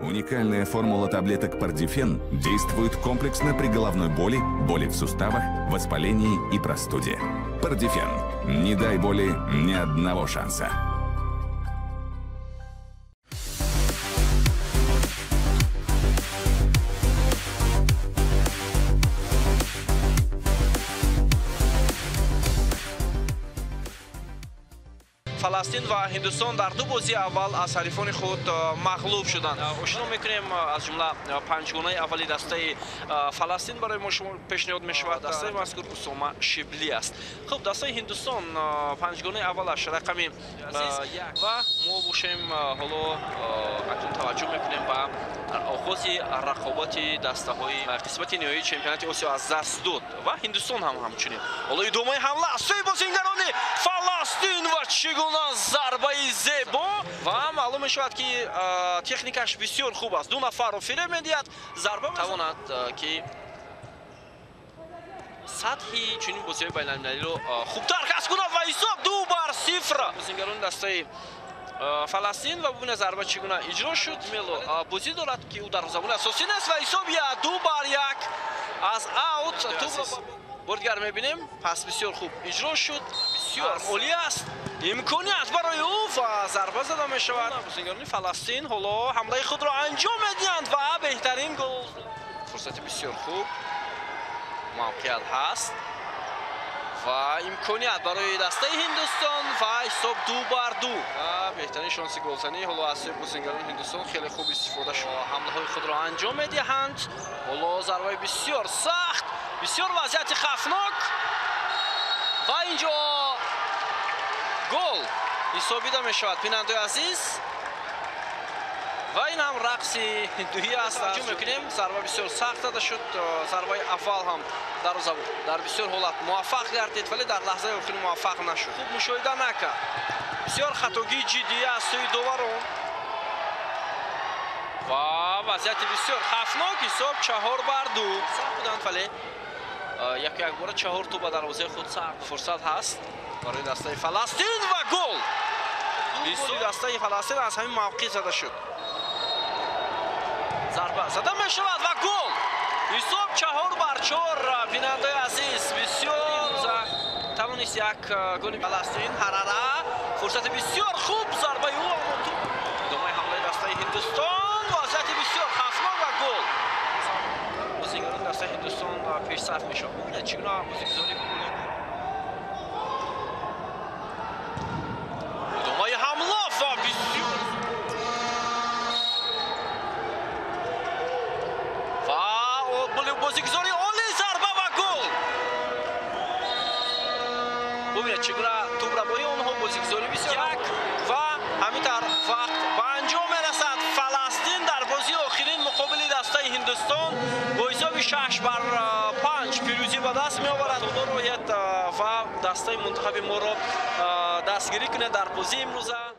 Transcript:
Уникальная формула таблеток Пардифен действует комплексно при головной боли, боли в суставах, воспалении и простуде. Пардифен. Не дай боли ни одного шанса. Фаластин ва Ҳиндустон дар ду бозии аввал аз ҳарифони худ мағлуб шуданд. Ошно мекунем, аз ҷумла панҷгонаи аввали дастаи Фаластин барои мо шумо пешниҳод мешавад. Дастаи мазкур Усома Шибли аст. Хуб, дастаи Ҳиндустон панҷгонаи аввалаш рақами як ва мо бошем ҳоло акнун таваҷҷӯҳ мекунем ба оғози рақобати дастаҳои қисмати ниҳоии чемпионати Осиё аз даст дод ва Ҳиндустон ҳам ҳамчунин. Ҳоло идомаи ҳамла аз сӯи бозингарони Фаластин ва чӣ гуна зарбаи зебо ва маълум мешавад, ки техникаш бисёр хуб аст. Ду нафарро фиреб медиҳад, зарба тавонад, ки сатҳи чунин бозиҳои байналмилалиро хубтар касб кунад ва ҳисоб 2-0. Бозингарони дастаи Фаластин ва бубинед зарба чӣ гуна иҷро шуд. Мело бозӣ дорад, ки ӯ дарвозабони асосӣ нест ва ҳисоб 2-1 аз аут. Тӯбро бори дигар мебинем, пас бисёр хуб иҷро шуд, бисёр олӣ аст. Имконият барои ӯ ва зарба зада мешавад. Бозингарони Фаластин ҳоло ҳамлаи худро анҷом медиҳанд ва беҳтарин гол. Фурсати бисёр хуб, мавқеият ҳаст ва имконият барои дастаи Ҳиндустон ва ҳисоб 2-2. Ва беҳтарин шонси голзанӣ ҳоло аз сӯи бозингарони Ҳиндустон хеле хуб истифода шуд. Ҳамлаҳои худро анҷом медиҳанд. Ҳоло зарбаи бисёр сахт, бисёр вазъияти хавфнок ва инҷо гол ҳисобида мешавад, бинандаи азиз. Ва ин ҳам рақси дуҳӣ аст. Таваҷҷӯҳ мекунем, зарба бисёр сахт зада шуд. Зарбаи аввал ҳам дарвоза буд, дар бисёр ҳолат муваффақ гардид, вале дар лаҳзаи охир муваффақ нашуд. Хуб мушоҳида накард. Бисёр хатогии ҷиддӣ аз сӯи доварон ва вазъияти бисёр хавфнок. Ҳисоб 4-2. Сахт буданд, вале яку якбора 4 тӯб ба дарвозаи худ сар. Фурсат ҳаст барои дастаи Фаластин ва гол. Голи дастаи Фаластин аз ҳамин мавқеъ зада шуд. Зарба зада мешавад ва гол. Ҳисоб 4-4. Бинандаи азиз, бисёр тавонист як голи Фаластин. Ҳарара фурсати бисёр хуб, зарбаи ӯ, аммо тӯб. Идомаи ҳамлаи дастаи Ҳиндустон, вазъияти бисёр хавфнок ва гол. Бозингарони дастаи Ҳиндустон пешсаф мешавад. Бубинед чӣ гуна бозигузорӣ. Идомаи ҳамла ва бисёр ва бозигузории олӣ, зарба ва гол. Бубинед чӣ гуна тӯбрабоии онҳо, бозигузорӣ бисёр як ва ҳамин тавр вақт ба анҷом мерасад. Фаластин дар бозии охирин муқобили дастаи Ҳиндустон бо ҳисоби 6-5 пирӯзӣ ба даст меоварад. Ва дастаи мунтахаби моро дастгирӣ кунед дар бозии имрӯза.